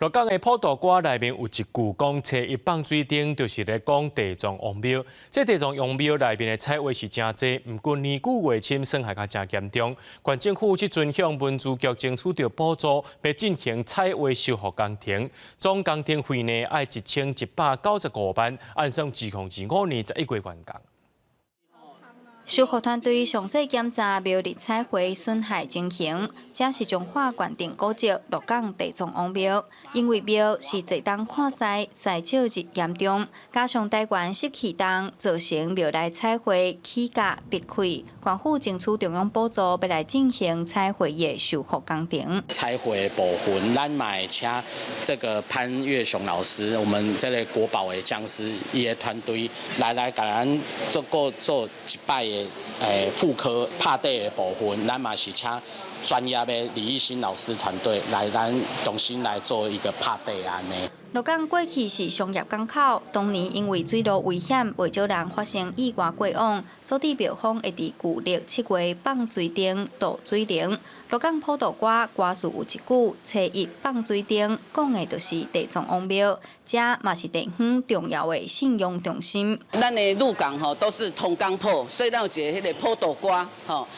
鹿港的普渡歌內面有一句講初一放水燈，就是咧講地藏王廟。這地藏王廟內面的彩畫是誠濟，毋過年久月深，損害較誠嚴重。縣政府這陣向文資局爭取著補助，欲進行彩畫修復工程。總工程費呢，愛1195萬，按算2025年11月完工。修復團隊詳細檢查廟內彩繪損害情形，這是彰化縣定古蹟鹿港地藏王廟。因為廟是坐東看西，西照日嚴重，加上台灣濕氣重，造成廟內彩繪起角癟開。縣府爭取中央補助，欲來進行彩繪的修復工程。彩繪的部分，咱嘛會請這個潘月雄老師，我們這個國寶的匠師，伊的團隊來共咱做過做一擺的復刻拍底的部分，咱嘛是請專業的李義興老師團隊來咱重新來做一個拍底按呢。鹿港過去是商業港口，當年因為水路危險，袂少人發生意外過往，所以廟方會佇舊曆7月放水燈渡水靈。鹿港普渡歌歌詞有一句“初一放水燈”，講的就是地藏王廟，這嘛是地方重要的信仰中心。咱的鹿港吼都是通江埔，所以咱有一个彼个普渡歌吼，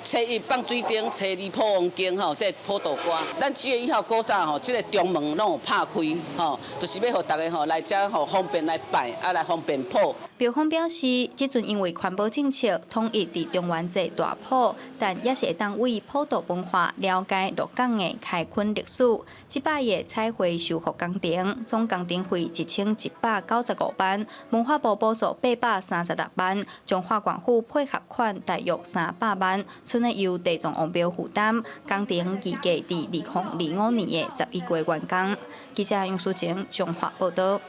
初一放水燈，初二普王經吼，這普渡歌。咱7月1號古早吼，這个中門攏有拍開吼，就是欲予大家吼來遮吼方便來拜，啊來方便普。廟方表示，這陣因為環保政策統一佇中元祭大普，但也是會當為普渡文化了解鹿港的開墾歷史。這擺的彩繪修復工程，總工程費1195萬，文化部補助836萬，彰化縣府配合款大約300萬，賰的由地藏王廟負擔。工程預計佇2025年的11月完工。記者楊淑靜彰化報道。